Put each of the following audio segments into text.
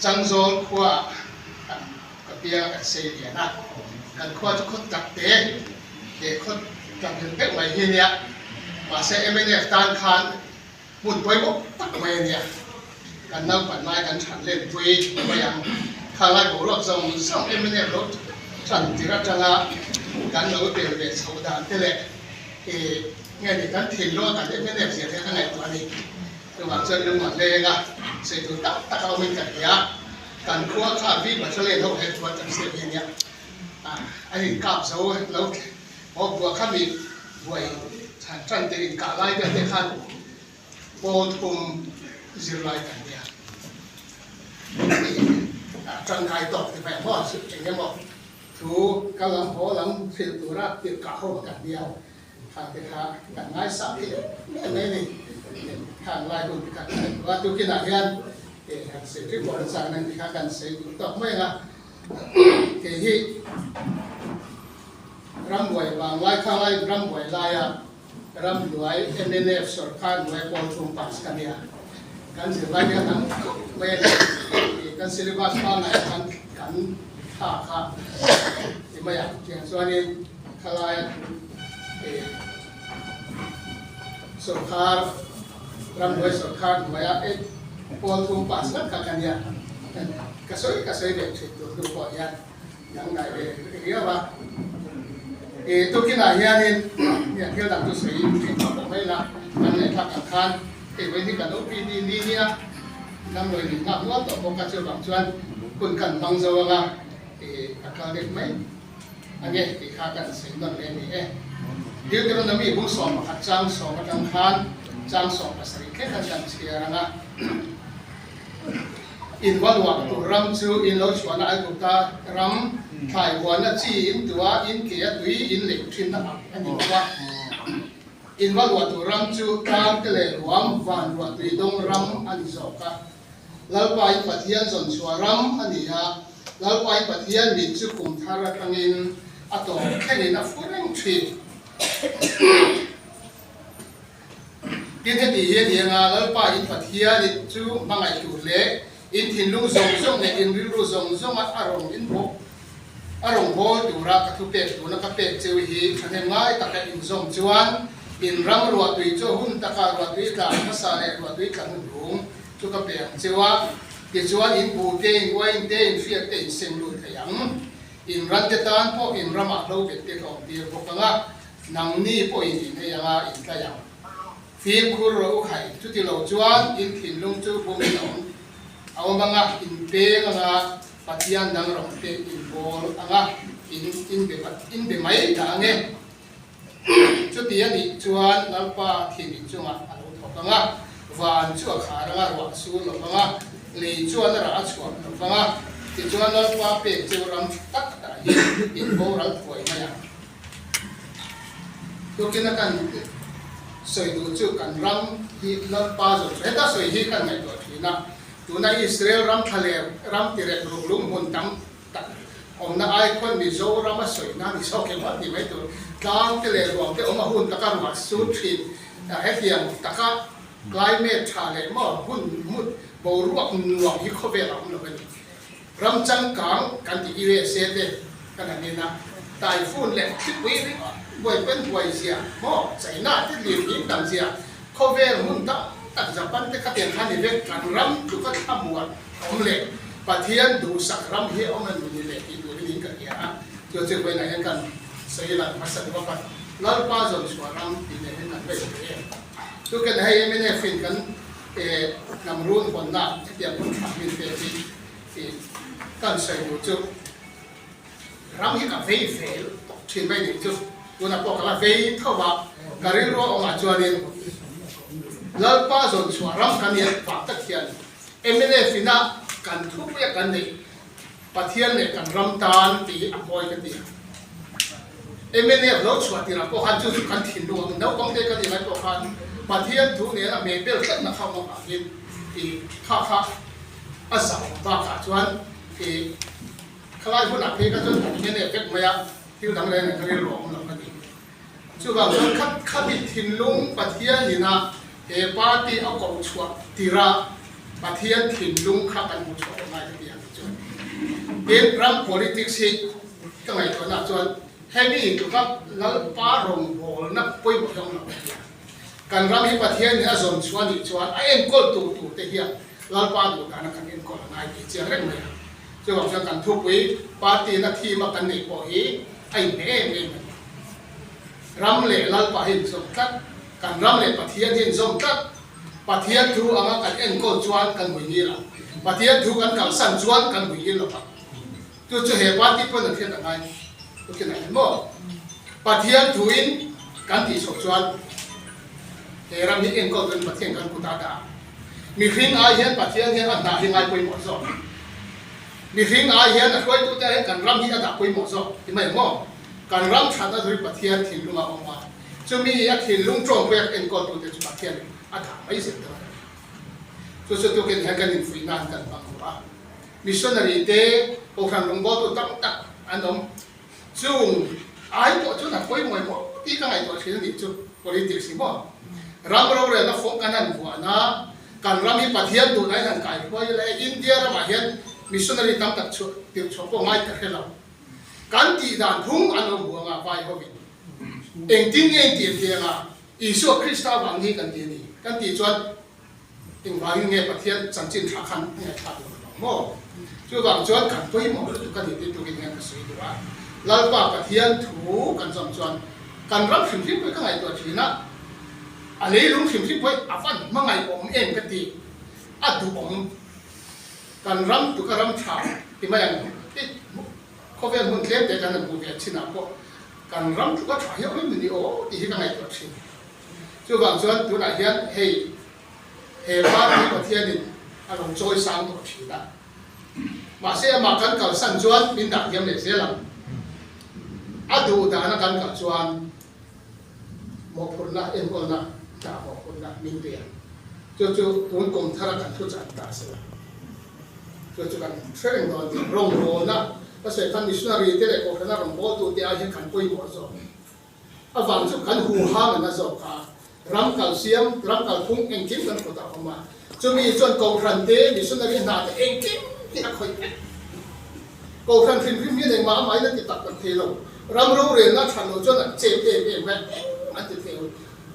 Changzawl khua kan ka piang a kan sei lian a, kan khua chu khaw tak te leh khaw tlangil deuh mai hi a nia. Mahse mnf tan khan hmun pawimawh tak mai a nia. Kan naupan lai kan that len pui mai ang. Khang lai boruak zawng zawng mnf lo tan tir atanga kan lo tel ve chhoh dan te leh ih nge ni kan thinlung a kan mnf zia te kha ka ngaihtuah a ni. Chuvang chuan lung a hleng a, sawi tur tak tak a awmin ka hria. Kan khua kha vi Battalion ho headquarters deuh hi a nia. An inkap zo lo haw buah kha mi buai chhan tan te inkah lai vel te khan pawl thum zirlai kan nia. Tangkai tawk ti mai maw eng emaw thu ka lam haw lam hrilh tura tirhkah ho kan nia. Khang te kha kan ngaisah thei em em mai a ni. Khang lai hun te kha kan ngaihtuah a, tukinah hian han sawi ṭhi pawh nasa ang ti kha kan sawi duh tawk mai ang a. Kei hi rambuai vang lai khang lai rambuai laia ramhnuai mnf sorkar hnuai pawl thum pass ka nia. Kan zirlai te kha tam khawp mai a ni. Kan syllabus pangngai khan kan thla kha ti mai a. Tiang chuanin Khalaia sorkar ramhnuai sorkar hnuaia eight pawl thum pass ngat kha ka nia. Ka sawi ka sawi ve thin tur hnu pawh hian dangdai ve riau a. Tukinah hianin thil dang chu sawi thin tawh pawh mai la, kan ngaihthlak ang khan hei vawiin hi kan OPD ni nia damdawi min nghak nual tawh bawk a, chuvang chuan hun kan hmang zo anga ka kal deuh mai. A nge tih kha kan sawi nawn leh a ni e. Deuteronomy bung 11 chang sawm atang khan chang 17 thleng khan kan chhiar ang a. In va luah tur ram chu in lo chhuahna Aigupta ram thlai huana chi in tua in ke a tui in leh thinna ang a ni lo a. In va luah tur ram chu tlang te leh ruam van ruah tui dawng ram a ni zawk a. Lalpa in Pathian zawn chhuah ram a ni a, Lalpa in Pathian mit chu kum thar atangin a tawp thlengin a fu reng thin. Tin, heti hi a ni anga, Lalpa in Pathian in chu hmangaih tur leh in thinlung zawng zawng leh in rilru zawng zawnga a rawn in bawk a rawn bawl tura ka thupek tuna ka pek cheu hi thahnem ngai taka inzawm chuan in ram ruahtui chu hun taka ruahtui tla hmasa leh ruahtui tla hun hung chu ka pe ang cheu a, tichuan in bu te, in uain te, in hriat te in seng lut thei ang. In ran te tan pawh in ramah hlo bet te ka awm tir bawk ang a, nangni pawhin in ei anga in tlai ang. Fimkhur rawh u khai, chuti lo chuan in thinlung chu bumin a awm a awm anga, in peng anga Pathian dang rawng te in bawl anga, in in be in be mai dah ang e. Chuti a nih chuan Lalpa thin inchungah a lo thawk ang a, van chu a khar ang a, ruah a sur lo vang a, lei chuan a rah a chhuah lo vang a, tichuan Lalpa pek chu ram tha tak tak hi in boral thuai mai ang. Tukin a kan sawi duh chu kan ram hi Lalpa zawh chu heta sawi hi kan ngaihtuah thin a, tuna Israel ram thla leh ram tirek ruk lung hmun tam Tak awmna ai khawn Mizoram a sawi na ni zawk em a ti mai tur. Tlang te leh ruang te awm a hun taka ruah sur thin. Hetiang taka climate tha leh maw hun mut boruak nuam hi khawvel a awm lo a ni. Ram changkang kan ti USA te kan han en a, typhoon leh thlipui ringawt buai pen buai zia maw China te lir him tam zia khawvel hmun tam tak Japan te khatiang kha ni vek kan ram tluka thlamuan Awm leh Pathian duhsak ram hi a awm em ni leh tih turin in ka hria a, chu chu vawiinah hian kan sawi lan hmasa deuh a, Pat Lalpa zawn chhuah ram tih nen hian kan va inbe em? Chu ken hei mnf in kan hnam run hawnna hetiang hun tha min pek hi tih kan sawi duh chu ram hi ka vei fel tawk thin mai nih chu tunah pawh ka la vei tho va, ka rilru a awmah chuanin Lalpa zawn chhuah ram kan nih vang tak hian Mnf ina kan thupuia kan neih Pathian leh kan ram tan tih hi a mawi ka ti a. Mnf lo chhuah tirah pawh khan chu chu kan thinlung ang naupang te kan nih lai pawh khan Pathian thu nena hmeh bel tlatna kha awm avangin tih kha kha a zau bakah chuan tih khalai hunah phei kha chuan kan mnf vek mai a, thil dang reng reng kha rilru a awm lo ka ti. Chuvang chuan khat khami thinlung Pathian ina he party a koh chhuah tirah. Pathian thinlung kha kan hmu chhuah leh ngai ka ti ang chuan. Tin, ram politics hi ka ngaihtuahna chuan hemi tluka Lalpa rawngbawlna pawimawh hi a awm lo ka ti a. Kan ram hi Pathian in a zawn chhuah anih chuan a enkawl tur tur te hian Lalpa duh dana kan enkawl a ngai tih chiang reng mai a. Chuvang chuan kan thupui party in a theme a kan neih pawh hi a inhmeh em em a ni. Ram leh Lalpa hi inzawm tlat, kan ram leh Pathian hi inzawm tlat. Pathian thu anga kan enkawl chuan kan hmui ngil ang. Pathian thu kan kalsan chuan kan hmui ngil lo ang. Chu chu he party pawn an hriat a ngai u khin a maw? Pathian thuin kan tih chhoh chuan he ram hi enkawl turin Pathian kan kut a dah ang. Mihring ai hian Pathian hian a hna hi ngai pawimawh zawk. Mihring ai hian a hruaitute ah hian kan ram hi a dah pawimawh zawk ti mai ang maw? Kan ram thatna tur hi Pathian thinlung a awm a, chumi a thinlung tawngpek enkawltute chu Pathian a dah mai zel dawn a ni. Chu chu tukin hian kan infuih nan kan hmang duh a. Missionary te, Kohhran rawngbawltu tam tak an awm. Chung ai pawh chuan a pawimawih maw tih ka ngaihtuah thin a nih chu politics hi maw. Ram rorelna fawng kan han vuahna, kan ram hi Pathian duhna in han kaihruai ila e, India ramah hian missionary tam tak chhuah tirh chhuah pawh ngai ka hre lo. Kan tih dan phung an awm huang a, vai hovin engtin nge in tih an ti anga, Isua Krista vang hi kan ti a ni kan tih chuan engvangin nge Pathian chanchin tha khan a ngaihthlak lo ang maw? Chuvang chuan kan pawimawh lutuk a ni tih tukin hian ka sawi duh a, Lalpa Pathian thu kan zawm chuan kan ram hrim hrim pawh ka ngaihtuah thin a, a leilung hrim hrim pawh a van hmangaih awm em ka ti, a duhawm. Kan ram tuka ram tha ti mai ang i khawvel hmun tlem te kan han hmuh ve chinah pawh kan ram tuka tha hi a awm em ni aw tih hi ka ngaihtuah thin. Chuvang chuan tunah hian hei he party Pathianin a lo chawi sang tawh thin a. Mahse amah kan kalsan chuan min dah thiam leh zel ang. A duh dana kan kal chuan mawhphurhna enkawlna dah mawhphurhna min pe a, chu chu tun kum thara kan thu chan ta a si lo. Chu chu kan hre reng dawn tih rawngbawlna ka sawi khan missionary te leh kohhrana rawngbawltu te ai hian kan pawimawh zawk avang chu kan huhang an la zawk a, ram kal siam, ram kal phung engkim kan kutah a awm a, chumi chuan kohhran te, missionary hna te engkim hi a khawih vek. Kohhran hrim hrim hian engmah amahin a ti tak tak thei lo. Ram rorelna tha lo chuan an chep em em mai a, eng an ti thei lo,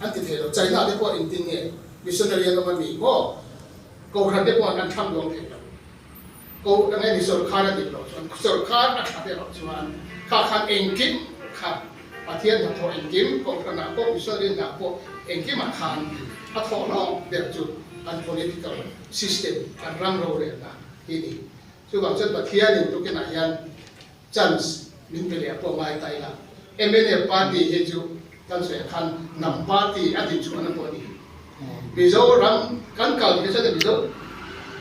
an ti thei lo. China te pawh engtin nge missionary an awm a mi maw? Kohhran te pawh an thlang duang thei lo. Ko eng nge ni sawrkhar a dik loh chuan, sawrkhar a that erawh chuan kha khan engkim kha Pathian hnathawh engkim, kohhranah pawh missionary hnah pawh engkimah khan a thawh hlawk ber chu kan political system, kan ram rorelna hi ni. Chuvang chuan Pathianin tukinah hian chance min pe leh pawh ngai ta ila, mnf party hi chu kan sawi ang khan hnam party a dinchhuahna pawh a ni. Mizoram kan kal hi chuan Mizo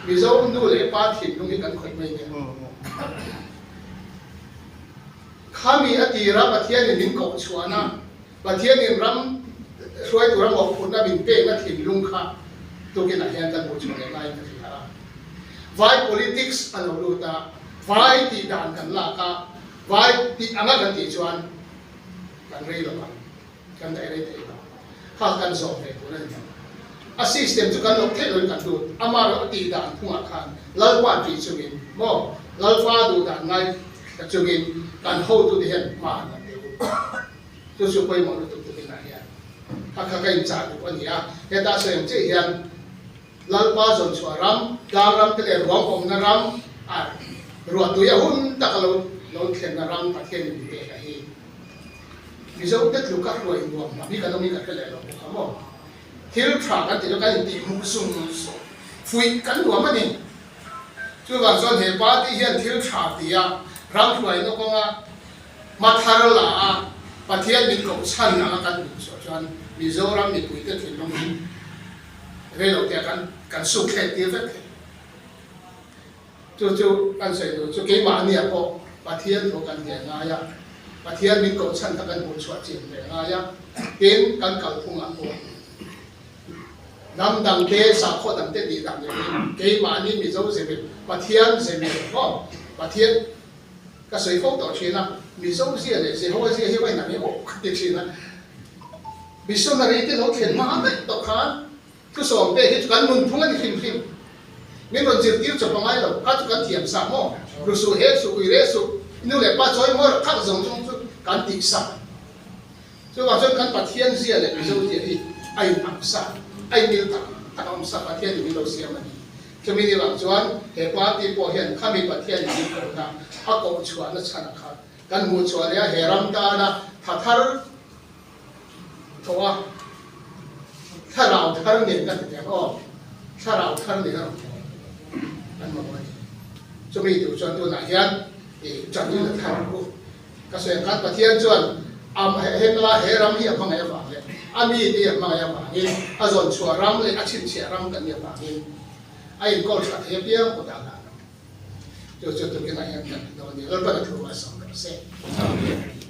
Mizo nu leh pa thinlung hi kan khawih mai nia. Khami a tira Pathianin min koh chhuahna, Pathianin ram hruai tura mawhphurhna min pekna thinlung kha tukinah hian kan hmuh chhuah leh laiin ka hria a. Vai politics a lo lut a, vai tih dan kan lak a, vai tih anga kan tih chuan kan rei lo ang, kan daih rei thei lo. Kha kan zawh ve tur a ni lo. A system chu kan loh theih loin kan lut, amaherawh a tih dan phungah khan Lalpa tih chungin maw, Lalpa duh dan ngai chungin kan hotute hian hma an la deuh. Chu chu pawimawh lutuk tuk inah hian kha kha ka inchah duh a ni a, heta sawi ang chiah hian Lalpa zawnchhuah ram, tlang ram te leh ruang awmna ram a ruahtui a hun taka lo lo thlenna ram Pathian in pek a hi Mizo te tluka hruai nuam lam hi kan awm hi ka hre leh lo bawk a maw? Thil tha kan tih chu kan intih hmuh zung zung fuih kan nuam a ni. Chuvang chuan he party hian thil tha tia ram hruaina kawnga Hma thar la a, Pathian min koh chhan anga kan hmuh chhuah chuan Mizoram mipuite thinlung hi reilote ah kan kan suk thlek tir vek thei. Chu chu kan sawi tur chu keimahnia pawh Pathian thu kan hne ngai a, Pathian min koh chhan kha kan hmuh chhuah chin ve ngai a, tin kan kalphungah pawh hnam dangte, sakhaw dangte tih dan lovin keimahni Mizo zemil, Pathian zemil maw, Pathian Ka sawi fo tawh thin a, Mizo zia leh Jehovah zia hi va inang em aw ka ti thin a. Missionary te lo thlen hma daih tawh khan thusawm pek hi chu kan nunphung a ni hrim hrim. Min rawn zirtir chawp a ngai lo, kha chu kan thiam sa maw? Ru suh, he suh, ui reh suh, i nu leh pa chawi mawi rawh, khak zawng zawng chu kan tih sa. Chuvang chuan kan Pathian zia leh Mizo zia hi a in ang sa, a in mil tak tak a awm sa, Pathian in min lo siam a ni. Chumi ni vang chuan he party pawh hian khami Pathian in min kohna a koh chhuahna chhanah kha kan hmuh chhuah leh a, he ram tana tha thar tho a, thlarau thar nen kan ti thei ang aw, thlarau thar nen a rawn tho an mamawh a ni. Chumi tur chuan tunah hian i ṭanina thar u. Ka sawi ang khan Pathian chuan a hemla he ram hi a hmangaih avang leh a mite hi a hmangaih avangin a zawn chhuah ram leh a chhinchhiah ram kan nih avangin a inkawl tha thei apiang kutah a dah lo. Chu chu tukinah hian kan ti dawn a ni. Lalpan a thu a sawm rawh se. Amen.